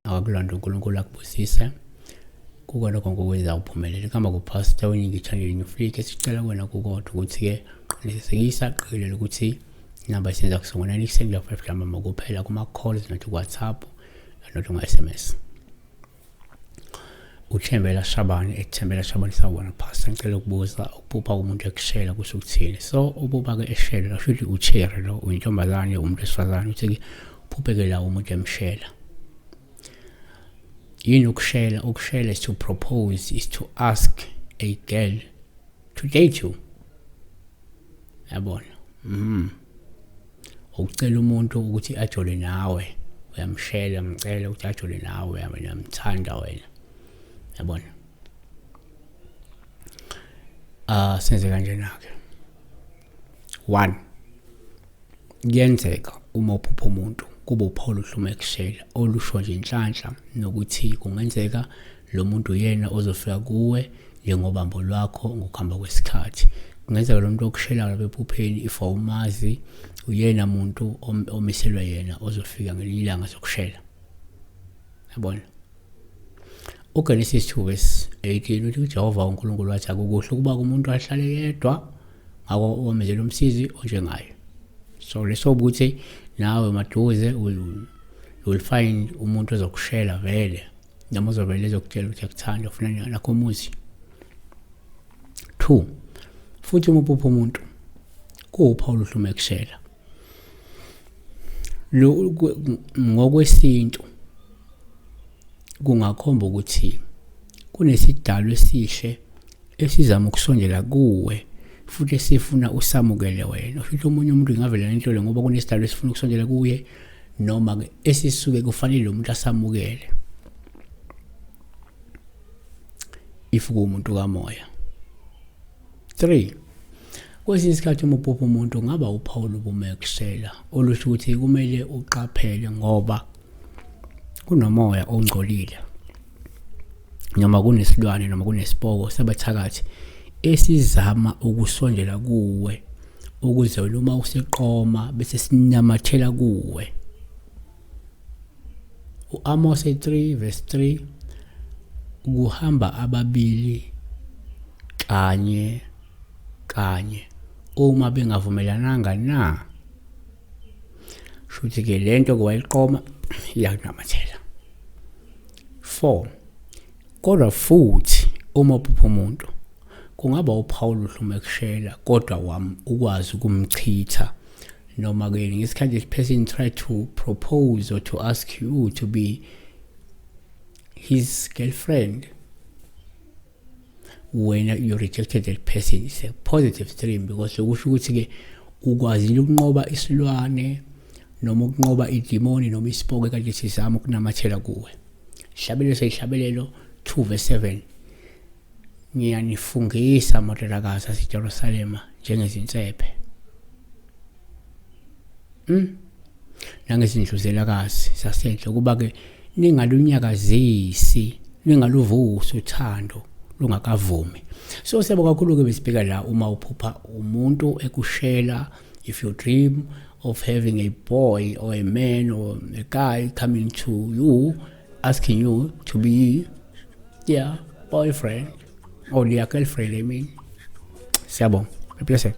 Akakulanda uNkulunkulu akubusise kukona konke okwenza uphumelele. Kuhamba kuPastor Uningi Channel Newflick. Esicela kuwena kukodwa ukuthi-ke qinisekisa qikelela ukuthi inamba isenza kusungula ekuseni kuya 5 ntambama kuphela kuma-calls not ku-WhatsApp not kuma-SMS. UThembela Shabane eThembela Shabane, sawubona Pastor, ngicela ukubuza ukuphupha umuntu ekushela kusho ukuthini? So ububa-ke eshela kusho ukuthi uchere lo uyintombazane, umuntu wesifazane, uthi-ke uphupheke la umuntu emshela. Yini ukushela? Ukushela is to propose, is to ask a girl to date you, yabona. Ukucela umuntu ukuthi ajole nawe, uyamshela, umcela ukuthi ajole nawe, uyamthanda wena, yabona. Ah, senze kanjena ke. One, kuyenzeka uma uphupha umuntu kube uphawu oluhluma ekushela olusho nje inhlanhla nokuthi kungenzeka lo muntu uyena ozofika kuwe njengobambo lwakho ngokuhamba kwesikhathi. Kungenzeka lo muntu okushelayo lapha ephupheni, if awumazi, uyena muntu omiselwe yena ozofika ngelinye ilanga zokushela, yabona. UGenesis 2 verse 18 uthi uJehova uNkulunkulu wathi akukuhle ukuba umuntu ahlale yedwa, ngakho wamenzela umsizi onjengaye. So leso ukuthi nawe maduze you will find umuntu ozokushela vele, noma uzovele ezokutshela ukuthi akuthanda, ufuna nakho umuzi. 2, futhi uma uphupha umuntu kuwuphawu oluhluma ekushela ngokwesintu, kungakhomba ukuthi kunesidalo esihle esizama ukusondela kuwe futhi esifuna usamukele wena. Futhi omunye umuntu ingavela nentolo ngoba kunesidalo esifuna ukusondela kuye, noma ke esisuke kufanele lo muntu asamukele if kuwumuntu kamoya. 3, kwesinye isikhathi uma uphupha umuntu kungaba uphawu lobumekusela olusho ukuthi kumele uqaphele ngoba kunomoya ongcolile, noma kunesilwane noma kunesipoko sabathakathi esizama ukusondela kuwe ukuze wena uma usiqoma bese sinamathela kuwe. U-Amos 3 verse 3, kuhamba ababili kanye kanye uma bengavumelananga na? Shuthi ke lento kwayiqoma iyakunamathela. 4, kodwa futhi uma uphupha umuntu kungaba uphawu oluhluma ekushela, kodwa wam ukwazi ukumchitha, noma ke ngesikhathi this person try to propose or to ask you to be his girlfriend, wena you rejected that person. It's a positive dream because lokusho ukuthi ke ukwazile ukunqoba isilwane noma ukunqoba idimoni noma isipoko kade sizama ukunamathela kuwe. Ihlabelelo seyihlabelelo 2 verse 7, ngiyanifungisa madodakazi aseJerusalema njengezinsephe nangezindluzelakazi zasendle, ukuba ke ningalunyakazisi, ningaluvusi uthando lungakavumi. So siyabonga kakhulu ke. Besibheka la uma uphupha umuntu ekushela, if you dream of having a boy or a man or a guy coming to you asking you to be their boyfriend or their girlfriend, I mean. Siyabonga, blessed.